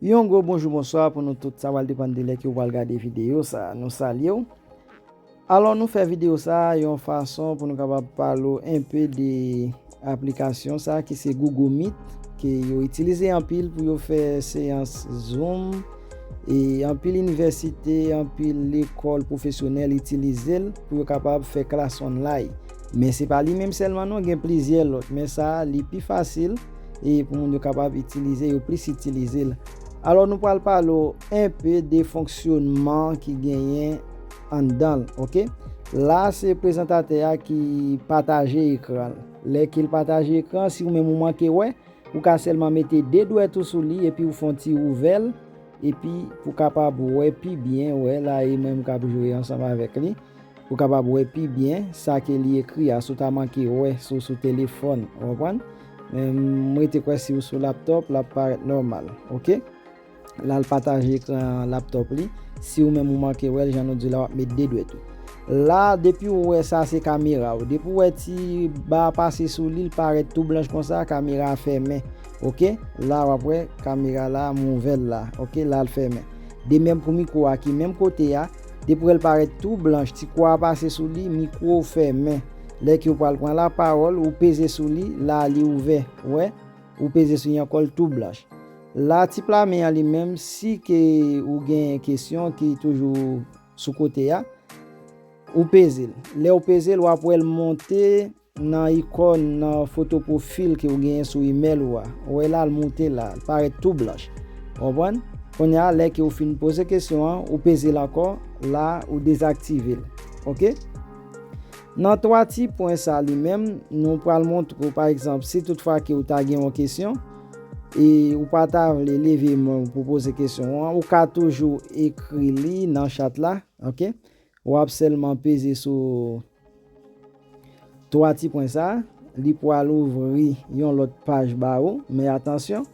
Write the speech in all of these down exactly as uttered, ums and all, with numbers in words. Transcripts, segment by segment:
Yon gwo bonjou, bonswa pou nou tout. Sa pral depann de lè ke w pral gade videyo sa. Nou salye w. Alò, nou fè videyo sa a yon fason pou nou kapab pale w enpe de aplikasyon sa a ki se Google Meet, ke yo itilize anpil pou yo fè seyans Zoom, e anpil inivèsite, anpil lekòl pwofesyonèl itilize l pou yo kapab fè klas online. Men se pa li menm sèlman non, gen plizyè lòt. Men sa a, li pi fasil e pou moun yo kapab itilize, yo plis itilize l. Alò, nou pral pale w enpe de fonksyonman ki genyen anndan l, oke? La, se prezantatè a ki pataje ekran l. Lè ke l pataje ekran, si ou menm ou manke wè, ou ka sèlman mete de dwèt ou sou li epi ou fè yon ti ouvè l, epi pou kapab wè pi byen, wè la e mwen m k ap jwe ansanm avèk li, pou kapab wè pi byen sa ke li ekri a, si w ta manke wè sou, sou telefòn, ou konprann? Men m rete kwè si w sou laptòp, l ap parèt nòmal, oke? La l pataje ekran laptòp li. Si ou menm ou manke wè l, jan nou di la, w ap met de dwèt ou. La, depi ou wè sa, se kamera w. Depi ou wè ti ba a pase sou li, l parèt tou blanch konsa, kamera a fèmen. Oke? La, w ap wè kamera la, m ouvè l la. Oke? La, l fèmen. De menm pou mikwo a ki menm kote a. Depi w wè l parèt tou blanch, ti kwa a pase sou li, mikwo w fèmen. Lè ke w pral pran lapawòl, ou peze sou li, la, li ouvè. Ou wè? Ou peze sou li ankò, l tou blanch. La, ti pla men an li menm, si ke ou gen kesyon ki toujou sou kote a, ou peze l. Lè ou peze l, w ap wè l monte nan ikòn, nan foto pwofil ke ou genyen sou imèl ou a. Ou wè la, l monte la, l parèt tou blanch. Ou konprann? Kounye a, lè ke ou fin poze kesyon an, ou peze l ankò, la, ou dezaktive l. Oke? Nan twa ti pwen sa li menm, nou pral montre w, pa egzanp, si toutfwa ke ou ta gen yon kesyon, e ou pa ta vle leve men w pou poze kesyon an, ou ka toujou ekri li nan chat la, oke? W ap sèlman peze sou twa ti pwen sa, li pral ouvri yon lòt paj ba ou, men atansyon,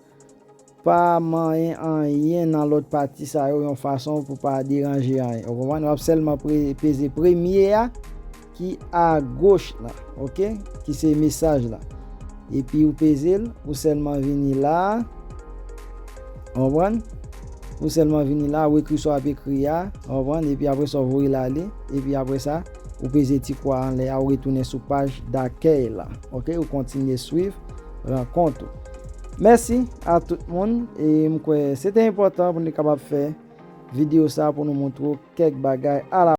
pa manyen anyen nan lòt pati sa yo yon fason pou pa deranje anyen. Ou konprann? W ap sèlman pre-, peze premye a ki agoch la, oke? Ki se mesaj la. Epi ou peze l, ou sèlman vini la. Ou konprann? Ou sèlman vini la, ou ekri sa w ap ekri a, ou konprann? Epi apre sa, ou voye l ale. Epi apre sa, ou peze ti kwa anlè a, ou retounen sou paj dakèy la. Oke? Ou kontinye swiv rankont ou. Mèsi a tout moun. E m kwè se te enpòtan pou nou te kapab fè videyo sa pou nou montre w kèk bagay a la